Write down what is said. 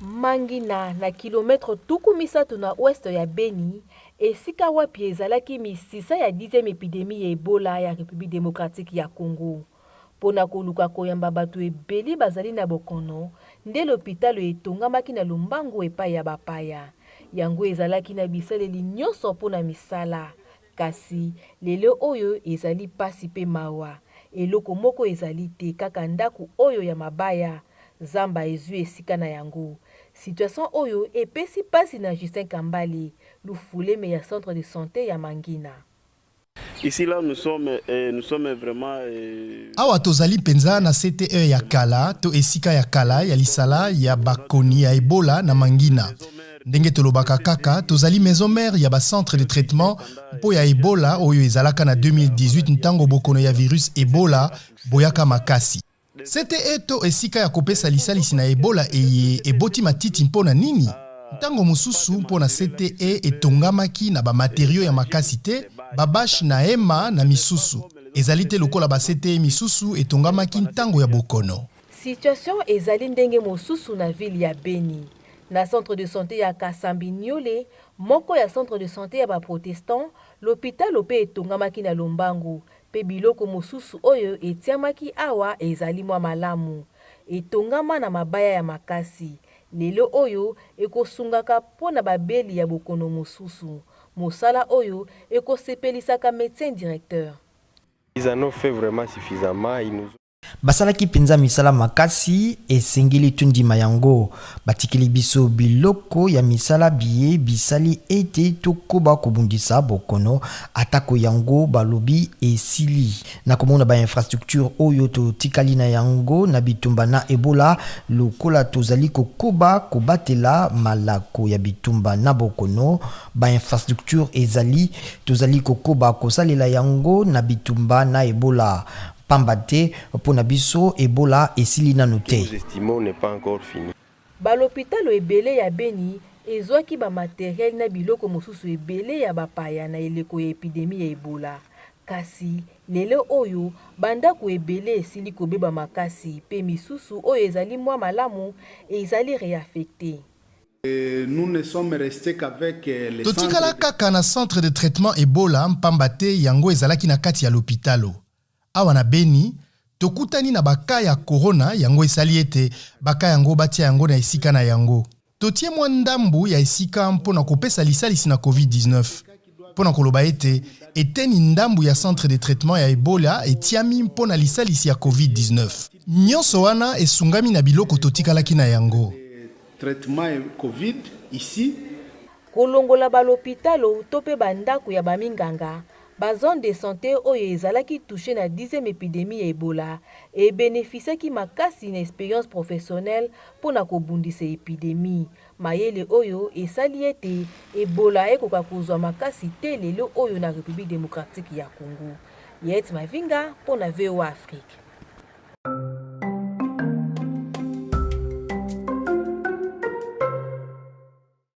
Mangina, na kilometre 30 na ouest ya Beni, esika wapi ezalaki misisa ya dixième epidemie ya Ebola ya Republique democratique ya Congo. Mpo na koluka koyamba bato ebele bazali na bokono, nde lopitalo etongamaki na lombango epai ya bapaya. Yango ezalaki na bisaleli nyonso mpo na misala. Kasi, lelo oyo ezali mpasi mpe mawa. Eloko moko ezali te, kaka ndako oyo ya mabaya. Zamba ezwi esika na yango. Situation oyo epesi mpasi na Justin Kambale, lufuleme ya centre de sante ya Mangina. Ici là nous sommes eh, nous sommes vraiment eh... Awa tozali mpenza na CTE ya kala to esika ya kala ya lisala ya bakoni ya Ebola na Mangina. Ndenge tolobaka kaka, tozali maison mère ya ba centres de traitement mpo ya Ebola oyo ezalaka na 2018 ntango bokono ya virus Ebola boyaka makasi. CTE to esika ya kopesa lisalisi na Ebola eye eboti matiti mpo na nini? Ntango mosusu mpo na CTE etongamaki na ba materiaux ya makasi te, ba baches na hema na misusu. Ezali te lokola ba CTE misusu etongamaki ntango ya bokono. Situation ezali ndenge mosusu na ville ya Beni. Na centre de sante ya Kasambi Nyole, moko ya centre de sante ya ba protestants, lopitalo mpe etongamaki na lombangu, mpe biloko mosusu oyo etiamaki awa ezali mwa malamu. Etongama na mabaya ya makasi. Lelo oyo ekosungaka mpo na babeli ya bokono mosusu. Mosala oyo ekosepelisaka medecin directeur. Ils en ont fait vraiment suffisamment, ils nous Basalaki mpenza misala makasi, esengeli tondima yango. Batikeli biso biloko ya misala biye bisali ete tokoba kobundisa bokono, atako yango balobi esili. Na komona ba infrastructures oyo totikali na yango na bitumba na Ebola, lokola tozali kokoba kobatela malako ya bitumba na bokono, ba infrastructures ezali, tozali kokoba kosalela yango na bitumba na Ebola. Pamba te, mpo na biso, Ebola esili nanu te. Nous estimons n'est pas encore fini. Balopitalo ebele ya Beni ezwaki ba materiel na biloko mosusu ebele ya bapaya na eleko ya epidemie ya Ebola. Kasi, lelo oyo, bandako ebele esili kobeba makasi mpe misusu oyo ezali mwa malamu ezali reaffectees. Totikala kaka na centre de traitement Ebola mpamba te yango ezalaki na kati ya lopitalo. Awa na Beni, tokutani na ba cas ya corona, yango esali ete ba cas yango batia yango na esika na yango. Totie mwa ndambu ya esika mpo na kopesa lisalisi na Covid-19. Mpo na koloba ete eteni ndambu ya centre de traitement ya Ebola etiami mpo na lisalisi ya Covid-19. Nyonso wana esungami na biloko totikalaki na yango. Traitement covid ici. Kolongola ba lopitalo to pe ba ndako ya ba minganga, ba zones de sante oyo ezalaki touchees na dixième epidemie ya Ebola e beneficiaki makasi na experience professionnelle mpo na kobundisa epidemie. Mayele oyo esali ete Ebola ekoka kozwa makasi te lelo oyo na Republique democratique ya Congo. Yette Mavinga mpo na VOA Afrique.